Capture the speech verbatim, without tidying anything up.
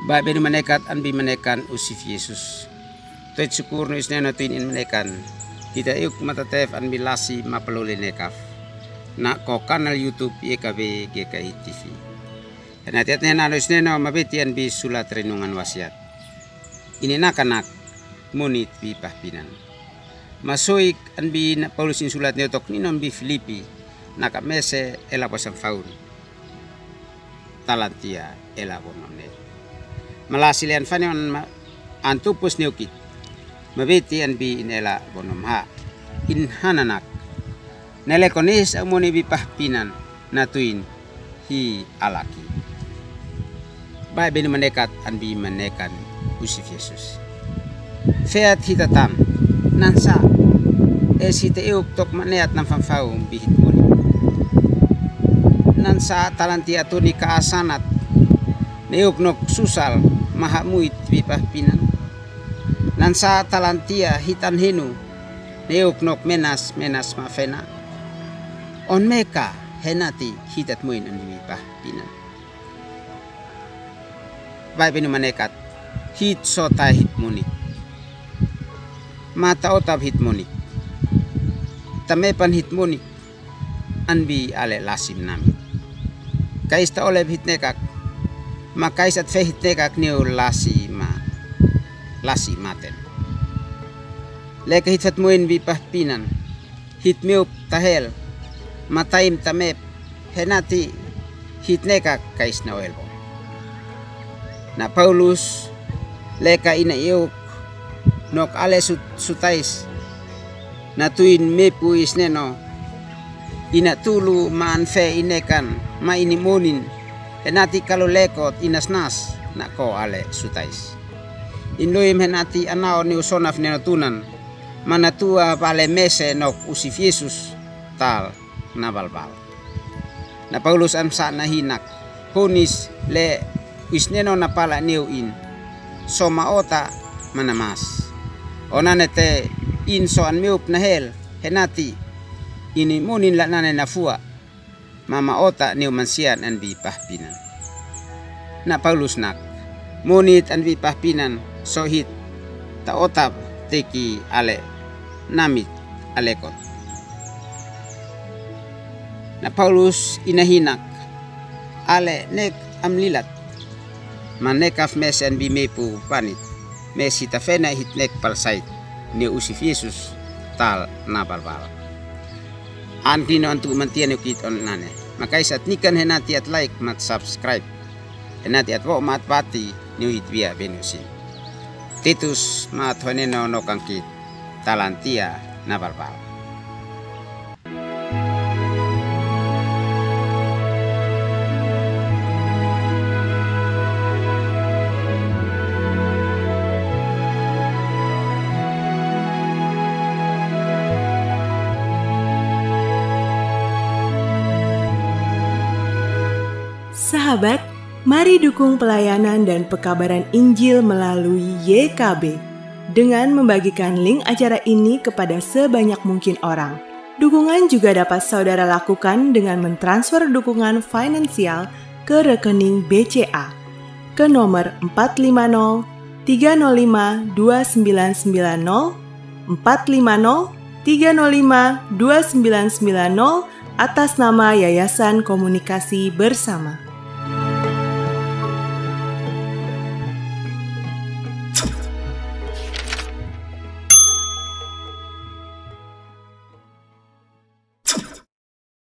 Baik benu manekat an bi manekan usif Yesus. Toi syukur nu isneno tuin in manekan. Hita iuk matatef an bi lasi mapaluli nekaf. Na ko kanal YouTube Y K B G K I T V. Hena tiat nena nu isneno mabeti an bi sulat renungan wasiat. Ini nakanak munit bi pahpinan. Masoik an bi na Paulus in sulat neo tok ninon bi Filipi, naka mese ela bosang faun. Talantia ela bonom ne. Malasi lean faneon ma an tupus neukit. Mabeti an bi in ela bonom ha. In hananak. Nele konis amoni bi pahpinan na tuin hi alaki. Baik benu manekat an bi manekan usif Yesus. Feat hita tam nan sa es hita iuk tok maneat nan fanfau bi hit moni. Nan sa talantia tuni ka asanat ne iuk nok susal maha muit bi pahpinan. Nan sa talantia hitan hinu ne iuk nok menas menas mafena. On meka henati hitat muin an bi pahpinan. Baik benu manekat hit sota hit munik. Mata otap hit munik. Tamepan hit munik. An bi ale lasi namit. Kais ta olep hit nekak. Ma kais at fe hit nekak niu lasi ma. Lasi maten. Leka hit fat muin bi pahpinan. Hit meup tahel, mataim tamep, henati hit nekak kais na oelbo. Na Paulus, leka ina iuk, nok ale sut-, sutais, na tuin mepu isneno, ina tulu maan fe inekan, ma ini munin, henati kalu lekot inasnas, na ko ale sutais. Inluim henati anao niu sonaf neno tunan, manatua bale mese nok usif Yesus tal na balbal. Na Paulus an sa na hinak, hunis le uisneno na pala neu in, soma ota mana mas. Ona nete in so an meup na hel, henati, ini munin la nane na fua, mama ota neu mansian an bi pahpinan. Na Paulus nak, munit an bi pahpinan, so hit, ta otap teki ale, namit alekot. Na Paulus ina hinak, ale nek am lilat, ma nekaf mesen bi mepu panit, mesi ta fena hit nek palsait, ne usif Yesus, tal na balbal. An kino antu mantian ukit on nane. Makais at nikan henati at like mat subscribe. Henati at wo mat bati niu hit bia benusin. Titus mat honeno no kangkit talantia na balbal. Sahabat, mari dukung pelayanan dan pekabaran Injil melalui Y K B dengan membagikan link acara ini kepada sebanyak mungkin orang. Dukungan juga dapat saudara lakukan dengan mentransfer dukungan finansial ke rekening B C A ke nomor empat lima nol tiga nol lima dua sembilan sembilan nol, empat lima nol tiga nol lima dua sembilan sembilan nol, atas nama Yayasan Komunikasi Bersama.